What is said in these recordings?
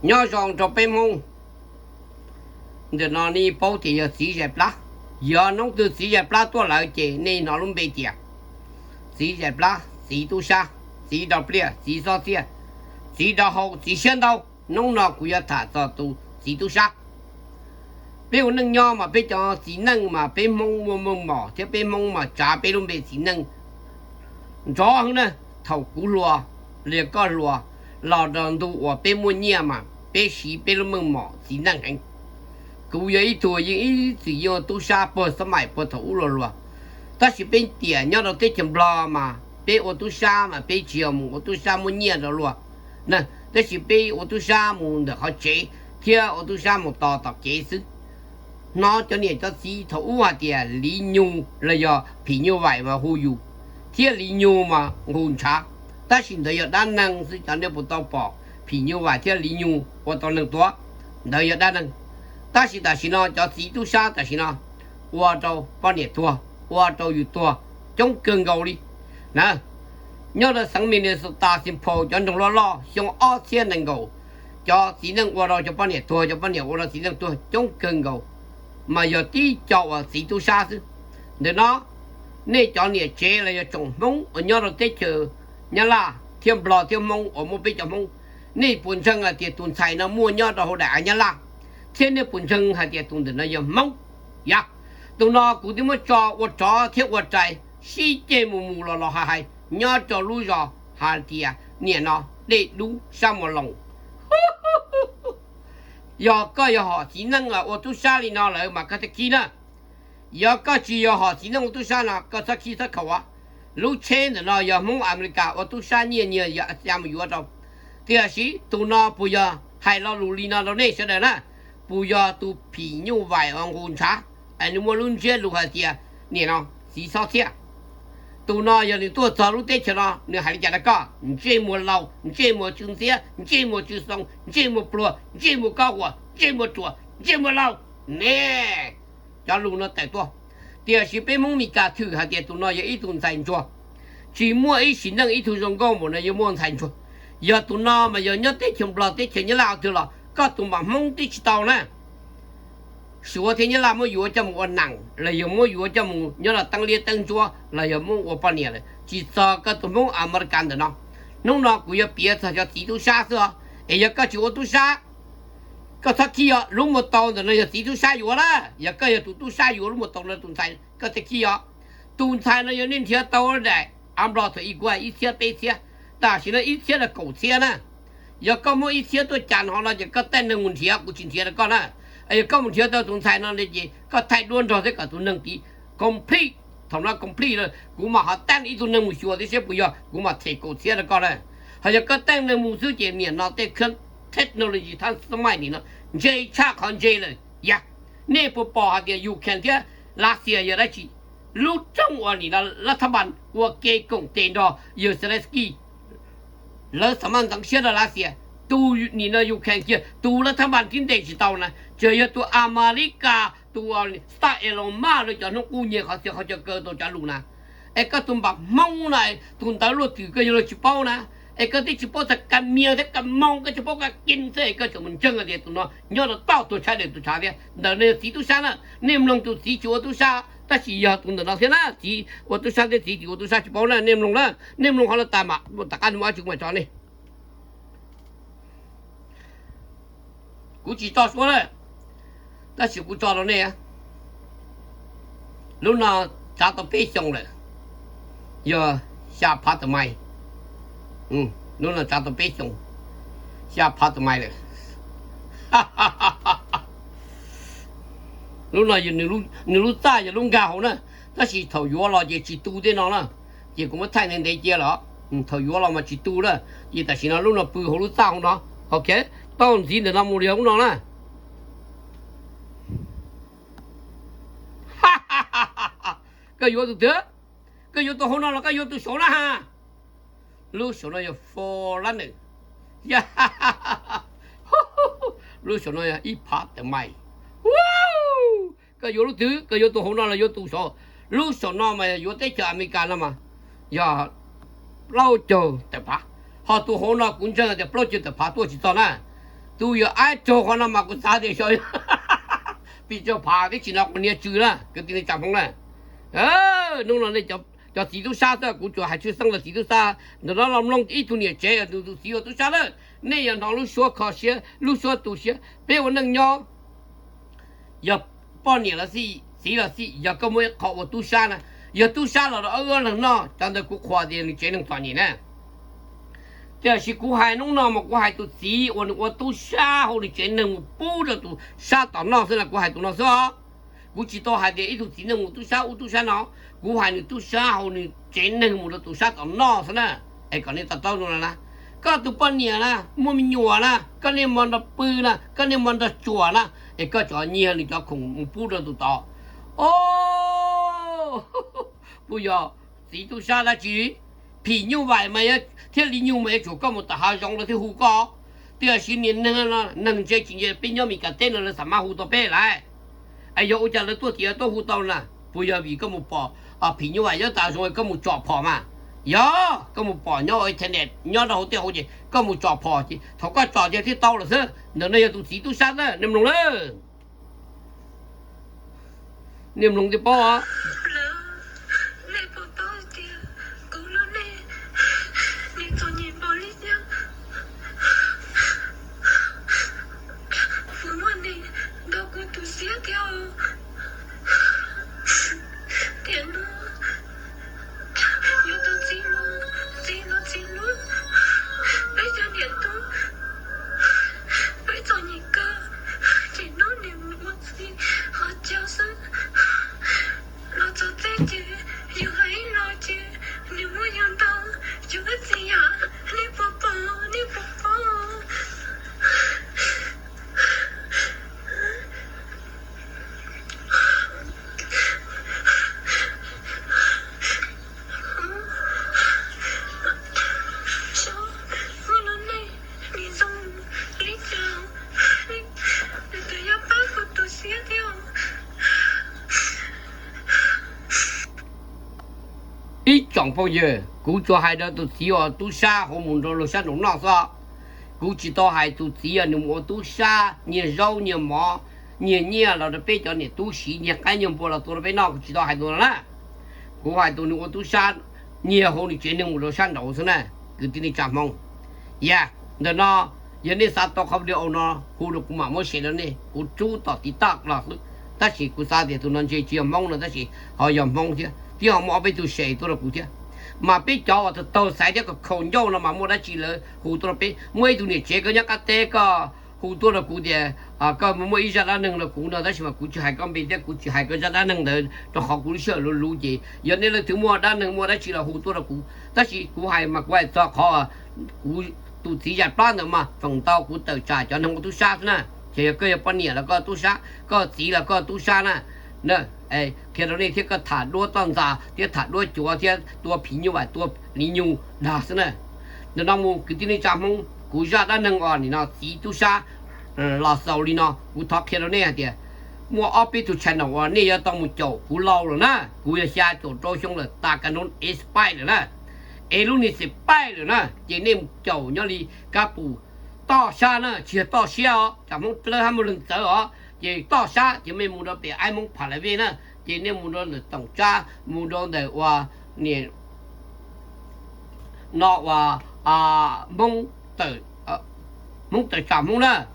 Nyob zoo rau peb Hmoob. Ntawm no nej paub tias yog txiv zais plab. Yog hnub twg txiv zais plab tuaj lawm ces nej hnov lub npe tias txiv zais plab, txiv tub sab, txiv dog pliaj, txiv xob txiaj, txiv dog hau, txiv siab ntau. Hnub no kuv yuav tham txog tus txiv tub sab. Peb ua neej nyob mas peb cov txiv neej mas peb Hmoob muaj meej mom thiab peb Hmoob mas tsav peb lub npe txiv neej nrov heev na. Thaum kuv hluas, los yog koj hluas, los rau ntu uas peb muaj nyiaj mas peb siv peb lub meej mom txiv neej heev. Kuv yog ib tug yeej ib txwm yeej ua tub sab puag xab maim puag thaum ub los luag. Tab sis peb tiam nyob rau teb chaws Nplog mas peb ua tub sab mas peb tsis yog mus ua tub sab muab nyiaj rau luag na, tab sis peb ua tub sab mus ntawm qhov tsev thiab ua tub sab mus tos tom kev xwb. Hnov cov niam cov txiv thaum ub hais tias Liv Nyug los yog Phim Nyuj Vais mas hu yus, thiab Liv Nyug mas nqus ntshav. Tab sis ntawd yog dab neeg xwb, cov nej puas tau pom Phim Nyuj Vais thiab Liv Nyug ua tau neeg tuag? Ntawd yog dab neeg. Tab sis tam sim no cov txiv tub sab tam sim no ua rau poj niam tuag, ua rau yus tuag coob kawg nkaus li na. Nyob rau xeev Minnesota, Saint Paul, cov nroog loj loj xyoo ob txhiab nees nkaum, cov txiv neej ua rau cov poj niam tuag, cov poj niam ua rau txiv neej tuag coob kawg nkaus, mas yog tib co uas txiv tub sab xwb. Ntawm no, nej cov niam tsev los yog tsoom Hmoob uas nyob rau teb chaws Nyab Laj thiab Nplog thiab Hmoob uas muaj peb cov Hmoob, nej puas ntseeg hais tias tus ntxhais no muaj nyob rau hauv daim av Nyab Laj? Thiab nej puas ntseeg hais tias tus ntawm no yog Hmoob? Yog, tus no kuv twb muab tso ua rov thiab ua rais sib ceg mus mus los los hais hais nyob rau lub zos hais tias niam no Dej Dub sab Muas Loos. Yog koj yog hom txiv neej ua tub sab li no lawm mas koj thiaj khib na. Yog koj tsis yog hom txiv neej ua tub sab no koj txhob khib txhob khaum. Lub tsheb ntawm no yog Hmoob Amelikas ua tub sab nyiaj nyiag ya mus yuav rau. Tiam sis tus no puas yog hais lo lus li no rau nej sawv daws na? Puas yog tus Phim Nyuj Vais uas nqus ntshav es nws muaj lub ntsiab lus hais tias niam no txiv xob txhiaj? Tus no yog nws tuaj txog lub teb chaws no nws hais li cas rau koj? Ntsej muag laus, ntsej muag tsw ntxiab, ntsej muag tsw xoo, ntsej muag pluag, ntsej muag kob huam, ntsej muag ruam, ntsej muag laus. Ne, cov lus no tawm tuaj. Tiam sis peb Hmoob Mes Kas thwm hais tias tus no yog ib tug ntxhais ntsuag. Tsis muaj ib sim neej ib tug zoo nkauj npaum no yuav muaj ntxhais ntsuag. Yog tus no mas yog nyob teb chaws Nplog teb chaws Nyab Laj twg los koj tus npam Hmoob twb tsis tau na. Suav thiab Nyab Laj muab yuav coj mus ua nees los yog muab yuav coj mus nyob los teeb liab teeb ntsuab los yog muab ua poj niam lawm, tsis txog koj tus Hmoob Amelikas ntawm no. Hnub no kuv yuav piav txog cov txiv tub sab xwb os. Es yog koj tsis ua tub sab, koj txhob khib os. Lub muag tau ntawm no yog txiv tub sab yuav na. Yog koj yog tus tub sab yuav lub muag tau no tus ntxhais, koj thiaj khib os. Tus ntxhais no yog nej nrhiav tau daim av Nplog thaum i kuv ib txhiab peb txhiab, tam sim no ib txhiab rau kaum txhiab na. Yog koj muab ib txhiab tuaj cas hov no ces koj tej neeg mus nrhiav, kuv tsis nrhiav rau koj na. Yog koj mus nrhiav tau tus ntxhais no ces koj thaij duab nrog thiab kom tus neeg tiv complete. Thaum no complete lawm kuv mam ho teeb ib tug neeg mus xyuas thiab seb puas yog, kuv mam them kaum txhiab rau koj na. Ho yog koj teej neeg mus xwb ces niam no tej khab technology thab xab maim nim no ntse tshaj qhov ntse lawm. Yog, nej puas pom hais tias Ukraine thiab Lav Xias yog dab tsi? Lub rooj uas nim no Lav Thab Npas ua ke koom tes nrog yawg Zelensky, lawv xam maj ntxeev siab rau Lav Xias. Tus nim no Ukraine kiag tus Lav Thab Npas tib ntes tsis tau na, tsuas yog tus Amelikas tus Star Elon Musk lawv cov hnub qub nyeg qhov txhia qhov chaw kaw tau cov lus na. Es koj tus npam Hmoob na, tus ntawv luaj twm koj yuav luag tsis paub na. Es koj twb tsis paub txog ka mia thiab ka moo, koj tsis paub ka kin xwb es koj tseem mus ntseeg tias tus no nyob rau toj tuag tshaib dawm tuag tshav thiab. Ntawm no yog txiv tub sab na, nej mloog tus txiv tsis ua tub sab, tab sis yog tus ntawm no thiab na, txiv ua tub sab thiab txiv tsis ua tub sab tsis paub na, nej mloog na. Nej mloog qhov no tas mam tom qab nws muaj dab tsi kuv mam tso nej. Kuv tsis tso suab na, tab sis kuv tso rau nej. Lub no tsav tau peb xyoos lawm, yog xya phav tawm mais. Lub no tsav tau peb xyoos, xya phav tawm mais lawm. Lub no nws lub txaj yog lub nkag hauv na, tab sis thaum yuav los ces tsis tu tej no na, ces kuv muab thaij ntev ntev cia lawm. Thaum yuav los mas tsis tu na, ces tam sim no lub no pw hauv lub txaj hauv no. Ok, tau ntxiv ntawm no mus yog lub no na. Koj yuav tus twg? Koj yuav tus hauv no los koj yuav tus saud na ha? Lub saum no yog four lab nws. Lub saum no yog ib phav tawm mais. Koj yuav lub twg? Koj yuav tus hauv no los yuav tus saud? Lub saum no mas yuav teb chaws Amelikas no mas yog plaub caug tawm phav. Ho tus hauv no kuv ntseeg tias plaub caug tawm phav tuaj tsis txog na. Tus yog aib raug qhov no mas kuv xav tias xyov pib tsawg phav peb tsis no kuv niag tsw na kwv tij neej tsa Hmoob na. Hnub no nej cov txiv tub sab xwb, kuv tsuas hais tshwj xeeb los txiv tub sab ntawm no los mloog ib tug niam tsev yog tus txiv ua tub sab lawm. Nej yog hnov lub suab kho siab lub suab tu siab peb ua neej nyob. Yog poj niam los xij txiv los xij, yog koj muaj ib qho ua tub sab na, yog tub sab los rau ob leeg noj, cov ntawd kuv qhuas tias nws tsev neeg txom nyem na. Tiam sis kuv hais hnub no mas kuv hais tus txiv uas nws ua tub sab hauv nws tsev neeg mus pub rau tus sab tom noj xwb na, kuv hais tus no xwb os. Kuv tsis tau hais tias ib tug txiv neej mus tub sab ub tub sab no, kuv hais nws tub sab hauv nws tsev neeg mus rau tus sab tom noj xwb na. Es kom nej to taub no na, koj tus poj niam na, muaj me nyuam na, koj niaj hmo nrog pw na, koj niaj hmo nrog tsuam na, es koj tseem nyiag nws cov khoom mus pub rau tus tod. O, kuj yog txiv tub sab dab tsi? Phim nyuj vais mas thiab li nyuj mas yuav tsum koj mus tom hav zoov lawv thiaj hu koj. Tiam sis niag neeg no, neeg ntse tsis ntse peb nyob Meskas teb no lawv xam maj hu tau peb lawm. Es yog ua cas lawv tuaj tim tuaj hu tau na? Puas yog vim koj mus pom phim nyuj vais nyob tom hav zoov koj mus tsom phom mas? Yog koj mus pom nyob internet nyob rau hauv tej hauv ces koj mus tsom phom ces thaum koj tsom ces thiaj tau lawm xwb. Ntawm no yog tus txiv tub sab na, nej mloog lawm. Nej mloog thiaj paub. Tiam no yuav tau txiv los txiv los txiv los, peb cov niam tub, peb txom nyem kawg, ces hnub nws mus ua txiv ho cog xwb. Los txog txij ces yus hais ib los ces nws muab yus ntaus, yus ib txhis yam, nej puas pom, nej puas pom? Ib tsoom phooj ywg, kuv tsuas hais rau tus txiv uas tub sab hauv mus nrog luag sab nraum noj xwb. Kuv tsis tau hais tus txiv uas nws mus ua tub sab nyiag zaub nyiag mov, nyiag nyiaj los rau peb cov niam tub siv, nyiag qaib nyiag npua los tua rau peb noj, kuv tsis tau hais tus no na. Kuv hais tus nws ua tub sab nyiag hauv nws tsev neeg mus rau sab nraud xwb na, kwv tij neej tsa Hmoob. Yog ntawm no, yog nej xav tau qhov video no, hu rau kuv mam muab share rau nej, kuv rub tom TikTok los xwb. Tab sis kuv xav tias tus no ntshe tsis yog Hmoob no tab sis ho yog Hmoob thiab, thiab ho muaj ob peb tug share tuaj rau kuv thiab. Mas peb cov uas taug xaiv thiab khaus ncauj no mas muaj dab tsi lawv hu tuaj rau peb. Muaj ib tug niam tsev koj nyob qab teb koj hu tuaj rau kuv tias koj muaj ib zaj dab neeg rau kuv no, tab sis mas kuv tsis hais koj npe thiab kuv tsis hais koj zaj dab neeg ntawd rau qhov kuv lub sij hawm luv luv ces yog nej leej twg muaj dab neeg muaj dab tsi los hu tuaj rau kuv. Tab sis kuv hais mas kuv hais txog qhov kuv tus txiv zaj plab ntawd mas feem ntau kuv tawm tsam cov neeg ua tub sab xwb na. Ces yog koj yog poj niam los koj tub sab, koj txiv los koj tub sab na. Qhia rau nej thiab, koj tham duab toj ntxas thiab tham duab cuav thiab tua phim nyuj vais tua li nyuj dag xwb na. Ntawm no mus kwv tij neej tsa Hmoob, kuv zaj dab neeg uas nim no txiv tub sab los xaus li no, kuv thov qhia rau nej hais tias muaj ob peb tug channel uas nej yuav tau mus caum kuv laus lawm na, kuv yog xya caum rau xyoo lawm, tas ka no expire lawm na. Es lub niag expire lawm na, ces nej mus caum nyob li kab pum toj sab na, tsis yog toj siab os, tsam Hmoob dlawb hab muaj leeg txawv os, ces toj sab ces mej mus rau pem aib Hmoob Pha La Vej na, ces nej mus rau ntawm Toom Tsab, mus rau ntawm uas no uas Hmoob Tawm Tsam Hmoob na,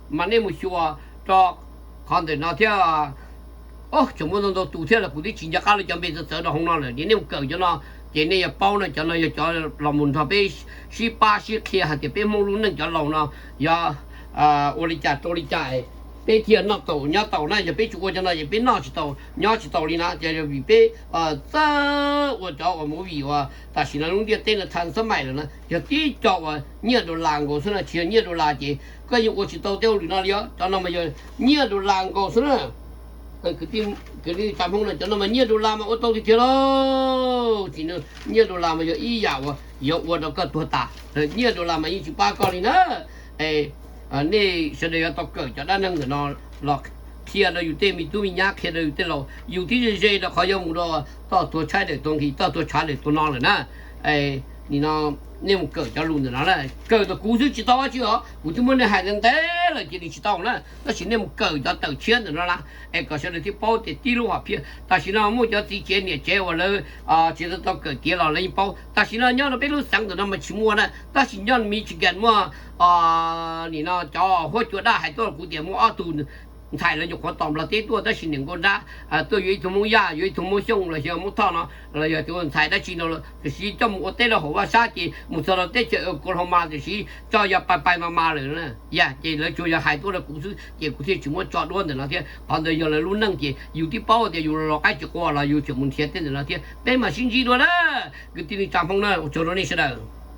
mas nej mus xyuas rau qhov ntawm no thiab. Tseem muaj ntau ntau tus thiab los kuv twb tsis nco qab lawv cov npe txawv txawv rau hauv no lawm, ces nej mus kawm cov no ces nej yuav paub na. Cov no yog cov los mus nrog peb sib pab sib qhia hais tias peb Hmoob lub neej cov laus no yog ua li cas rau li cas peb thiaj noj taus nyob taus na. Yog peb tsis ua cov no ces peb noj tsis tau nyob tsis tau li na. Ces yog vim peb txawj ua cov uas movie uas tam sim no lub ntiaj teb no tha xab maim lawm na, yog tib co uas nyiaj dollar nkaus xwb na, tsis yog nyiaj dollar ces koj yeej ua tsis tau tej hauj lwm no li os. Cov no mas yog nyiaj dollar nkaus xwb na. Kwv tij tsa Hmoob no, cov no mas nyiaj dollar mas ua tau tiag tiag lauj. Tsis nyiaj dollar mas yog ib yam uas yuav ua rau koj tuag tas, nyiaj dollar mas yeej tsis pab koj li na. Nej sawv daws yuav tau kawm cov dab neeg ntawm no los qhia rau yus tej me tub me nyab, qhia rau yus tej laus, yus twb ze ze rau qhov yuav mus rau toj tuag tshaib dawm tuag nqhis, toj tuag tshaib dawm tuag no lawm na. nim no nej mus kawm cov lus ntawm no na, kawm ntawm kuv xwb tsis tau dab tsi os, kuv twb muab nej hais ntev lawm ces nws tsis tau na. Tab sis nej mus kawm cov tawm tshiab ntawm no na, es kom sawv daws thiaj paub tias tib lub hom phiaj. Tam sim no muaj cov txiv tsev niam tsev uas lawv tsis tau kawm tiav los lawv yeej paub. Tam sim no nyob rau peb lub xeev ntawm no mas tsis muaj na, tab sis nyob Michigan muaj, nim no cov huab cua daj hais tuaj rau kuv tias muaj ob tug ntxhais lawv nyuam qhuav tos Nplog teb tuaj, tab sis niam nkauj nrab tuaj yuav ib tug Hmoob Yaj, yuav ib tug Hmoob Xyooj los yog Hmoob Thoj no, los yog tus ntxhais dab tsi no, tiam sis coj mus ua teb rau hauv vaj sab ces mus txog rau teb chaws Oklahoma tiam sis tso yog pais pais mas mas lawm. Yog ces lawv tsuas yog hais tuaj rau kuv xwb ces kuv thiaj tsis muab tso duab ntawm no thiab. Qhov ntawd yog lawv lub neej ces yus twb paub tias yus los qaib tsis qua los yus tseem mus nrhiav tej ntawm no thiab. Peb mam sib ntsib dua na, kwv tij neej tsa Hmoob na, ua tsaug rau nej sawv daws.